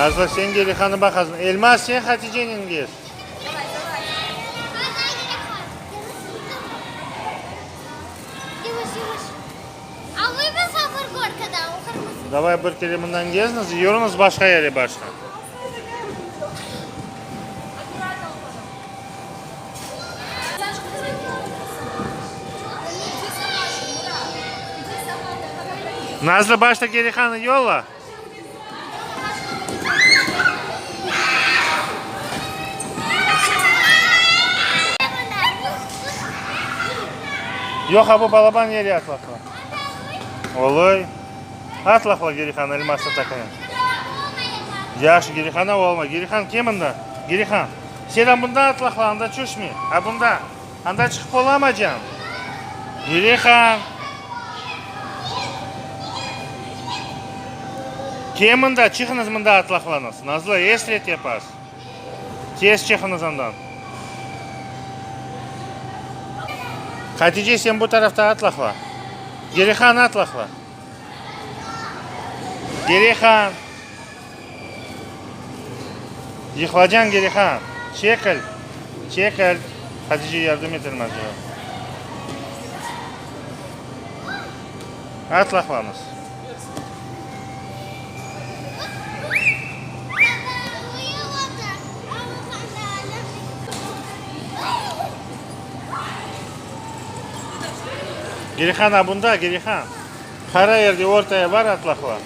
Nazlı, sen Gerihanı baqasıñ. Elmaz, sen Haticenen gez. Davay bir kere mından gezniz, yürüñiz başqa yere başta. Nazlı, başta Gerihanı yolla. Yoq, a bu balaban yeri atlaqla. Olay. Atlaqla Gerihan, Elmaz'nı taqayım. Yahşı, Gerihana olma. Gerihan, kel mında. Gerihan, sen a bunda atlaqla, anda çüşme. A bunda. Anda çıqıp olamacañ. Gerihan. Kel mında, çıqıñız mında atlaqlañız. Nazlı, esret yapasız. Tez çıqıñız andan. Hatice, sen bu tarafta atlaqla. Gerihan, atlaqla. Gerihan. Yıqılacañ, Gerihan. Çekil. Çekil. Hatice, yardım et Elmazcığa. Atlaqlañız. Gerihan, a bunda, Gerihan. Qara yerde ortaya bar atlaqla.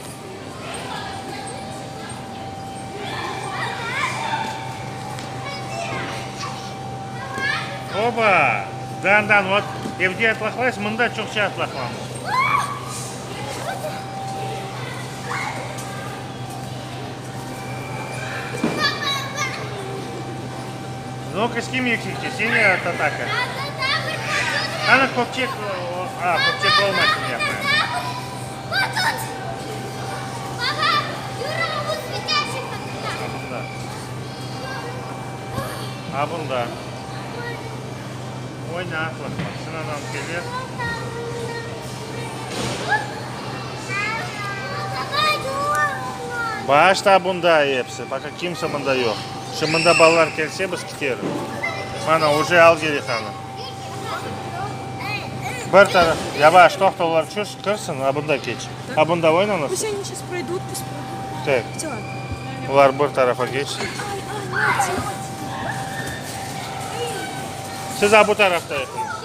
Oba! Dan-dan, vot, evde atlaqlaysız, mında çoqça atlaqlamız. Nu-ka, kim yüksekçe, sen ya tataka? Qani, köpçek, a, köpçek olmasın yapayım. A bunda. A bunda. Oyna, atlaqla. Sınanam kelir. Başta bunda episi, пока kimse mında yoq. Şimdi mında balalar kelse, biz keteriz. Mana, uje al Gerihanı. Bir taraf, yavaş, toqta, olar çüş, kirsin, a bunda keç. A bunda oynañız. Пусть они сейчас пройдут, пусть пройдут. Так. Всё. Olar bir tarafa keçsin. Ай, ай, ногти, ногти. Siz a bu tarafta yapıñız.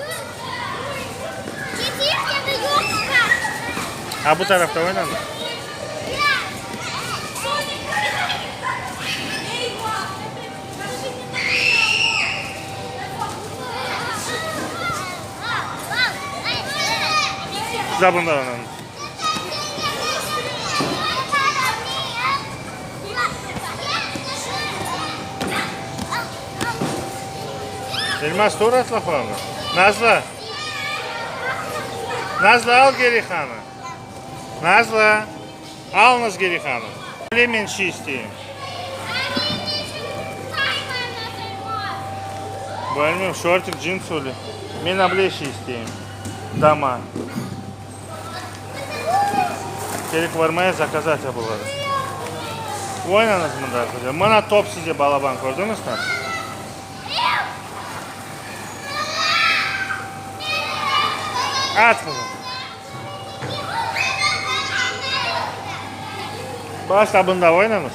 A bu tarafta oynañız. Siz a bunda oynañız. Elmaz, tur atlaqlanı. Nazlı! Nazlı, al Gerihanı. Nazlı, alıñız Gerihanı. Öyle men şiy isteyim. Bilmeyim, şortik, cins öyle. Men able şiy isteyim. Dama. Kerek varmaya zakazat yapıları. Oynañız mında, qızım. Mına top size balaban, kördiñiz mi? At, qızım. Başta bunda oynañız.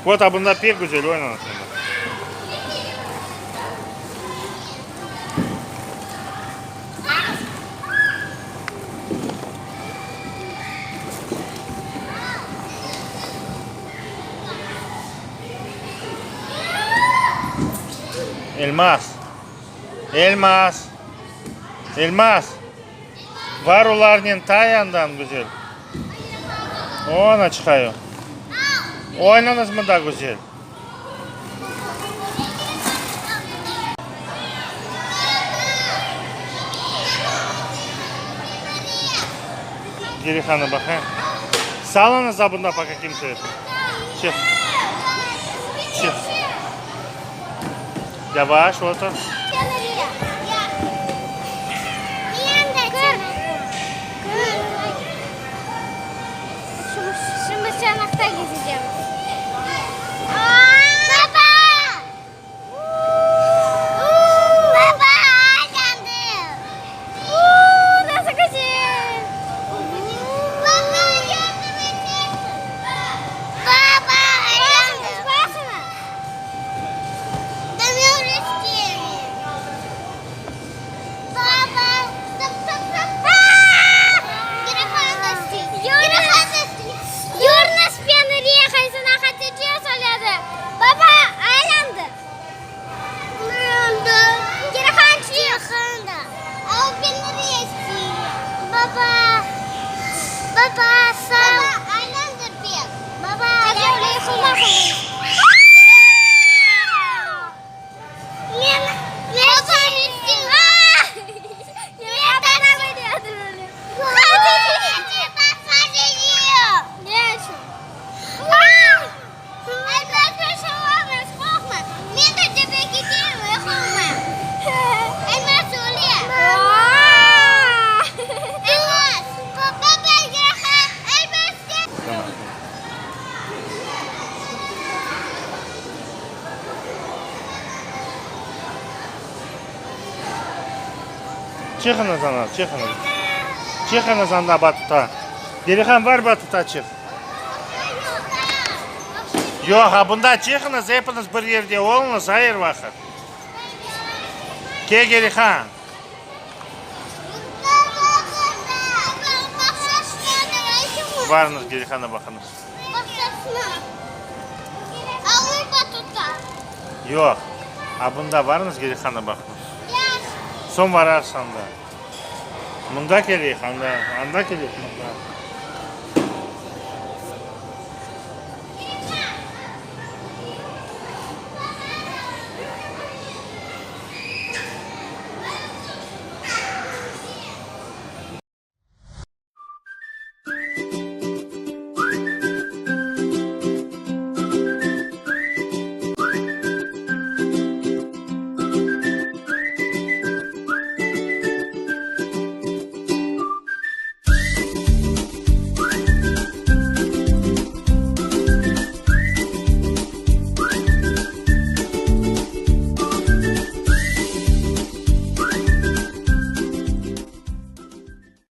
Vot, a bunda pek güzel oynañız mında. Elmaz! Elmaz! Elmaz! Var olarnen ta yandan güzel. Ona çıqayım. Oynañız mında güzel. Gerihanı baqayım. Salıñız a bunda poka kimse yoq. Çıq. Çıq. Yavaş otur. Parkta gezecemiz. Baba! Baba, yandım. Nasıl güzel. Baba, yardım edersin. Baba, yandım. Basın. Baba, stop, stop, stop. Yurnas peniriye qaysına Hatice söyledi. Baba, aylandı. Baba, baba, sağ. Baba, aylandı bir. Baba, Men, men Tamam. Çıqıñız ana, çıqıñız. Çıqıñız anda batutqa. Delihan, bar batutqa çıq. Yoq, a bunda çıqıñız, epiñiz bir yerde oluñız, er vaqıt. Kel, Gerihan. Barıñız, Gerihana baqıñız. Yoq, a bunda barıñız, Gerihana baqıñız. Soñ bararsız anda. Mında keleyik, anda, anda keleyik, mında.